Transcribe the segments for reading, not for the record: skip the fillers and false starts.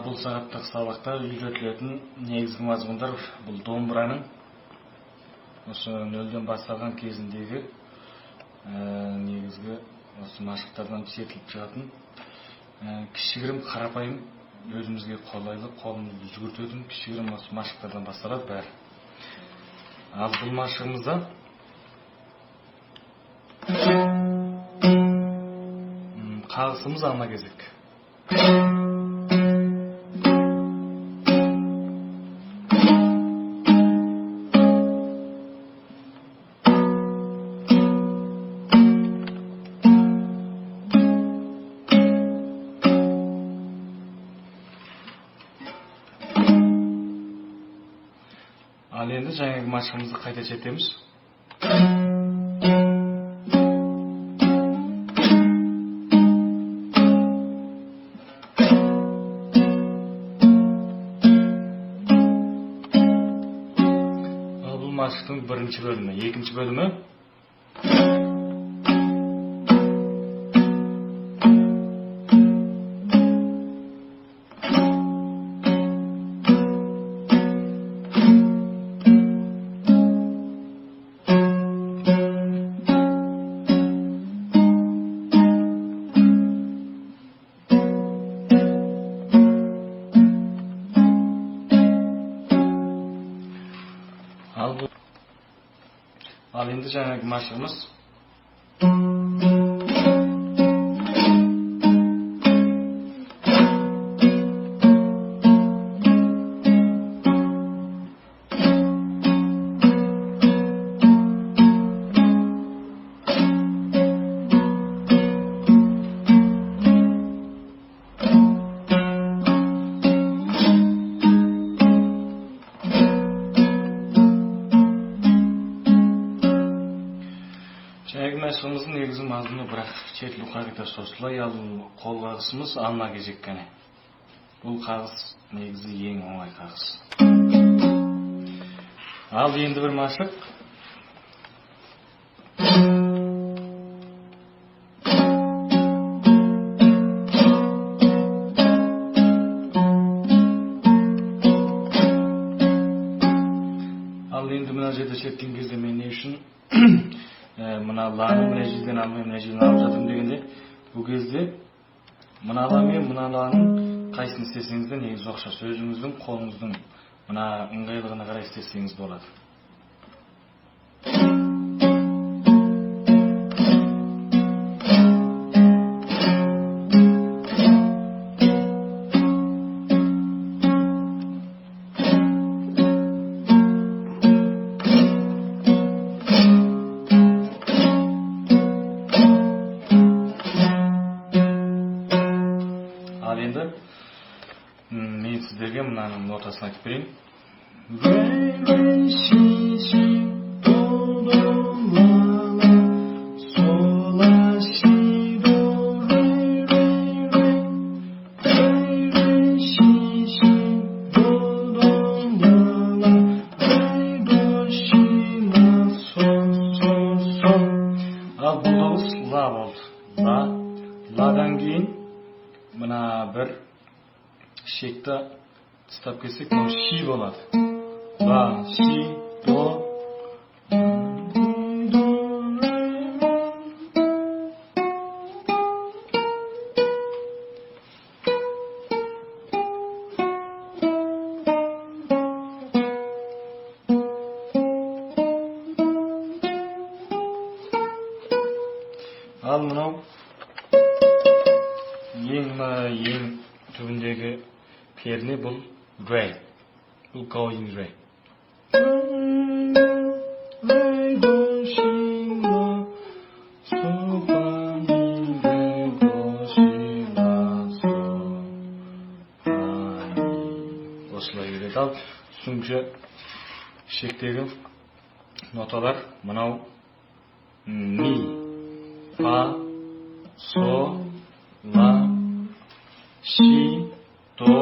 Бұл сағаттық сабақта үйретілетін негізгі мазмұндар бұл домбыраның осы нөлден басталған кезіндегі негізгі осы машықтардан шертіліп шығатын кішігірім қарапайым өзімізге қолайлы қолымызды жүгіртетін кішігірім осы машықтардан басталады бәрі. Ал бұл машығымызда қағысымыз алма кезек. Ал енді жаңағы машығымызды қайта шертеміз. Ал бұл машықтың бірінші бөлімі. Екінші бөлімі Ал енді жаңағы машығымыз жаңағы машығымыздың негізгі мазмұны бірақ шертілу қағидасы осылай, ал қол қағысымыз алма кезек қане. Бұл қағыс негізі ең оңай қағыс. Ал енді бір машық. Ал енді мына жерде шерткен кезде мен не үшін мына ланы мына жерден алмай мына жерден алып жатырмын дегенде, бұл кезде мына ла мен мына ланың қайсысын істесеңіз де негізі ұқсас, өзіңіздің қолыңыздың мына ыңғайлығына қарай істесеңіз болады. Ал енді мен сіздерге мынаның нотасын айтып берейін. Ре, ре, си, си, до, до, ла, ла, сол, ла, си, до, ре, ре, ре, ре, ре, си, си, до, до, ла, ла, ре, до, си, ла, сол, сол, сол. Ал бұл дауыс ла болды. Ла, ладан кейін мына бір шекті тастап кетсек, мынау ши болады. Ла, си, до, до, ре. Ал мынау ең мына ең түбіндегі перне бұл ре. Бұл going ре. Ре, до, си, ла, со, фа, ми, ре, до, си, ла, со, фа, ми. Осылай келеді. Ал үстіңгі шектегі ноталар мынау ми, фа, со, ла, си, до,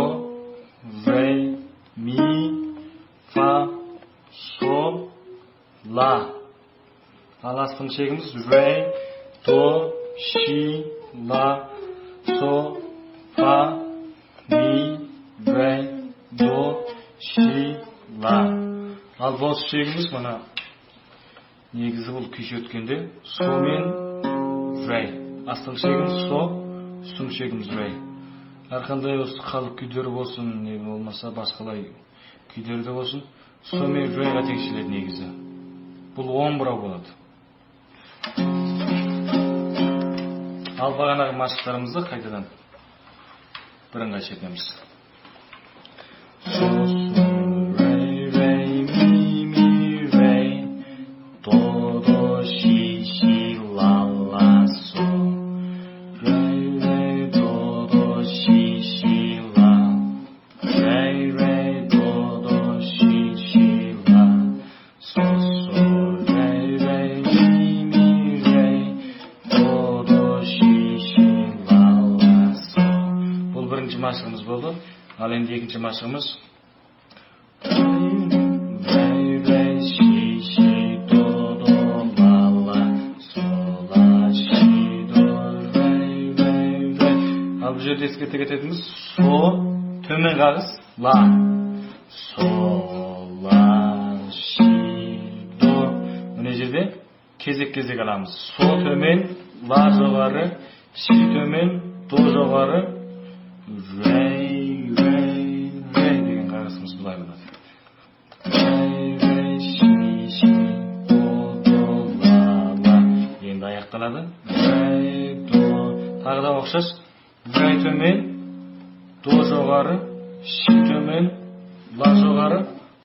ре, ми, фа, сол, ла. Ал астыңғы шегіміз ре, до, си, ла, со, фа, ми, Ал бос ішегіміз мына негізі бұл күй шерткенде со мен рей. Астыңғы ішегіміз со, үстіңгі ішегіміз рей. Әрқандай осы халық күйлері болсын, не болмаса басқалай күйлерде болсын, со мен рейға теңселеді негізі. Бұл 10 бұрау болады. Ал бағанағы машықтарымызды қайтадан бірыңғай шертеміз. Со, со, рей, рей, ми, ми, рей, до, до, си, си, ла, ла, со. Рей, рей, до, до, си, си, ла. Рей, рей, до, до, си, си, ла. Со, со, рей, рей, ми, ми, рей, до, до, си, си, ла, ла, со. Бұл бірінші машығымыз болды. Ал енді екінші машығымыз. Рей, рей, си, си, до, до, ла, ла, со, ла, си, до, рей, рей, рей. Ал бұл жерде ескерте кететініміз со, төмен қағыс, ла. Со, ла, си, до. Мына жерде кезек-кезек аламыз. Со төмен, ла жоғары, си төмен, до жоғары, рей, рей, рей деген қағысымыз былай болады. Рей, рей, си, си, до, до, ла, ла. Енді аяқталады. Рей, до. Тағы да ұқсас. Рей төмен, до жоғары, си төмен, ла жоғары,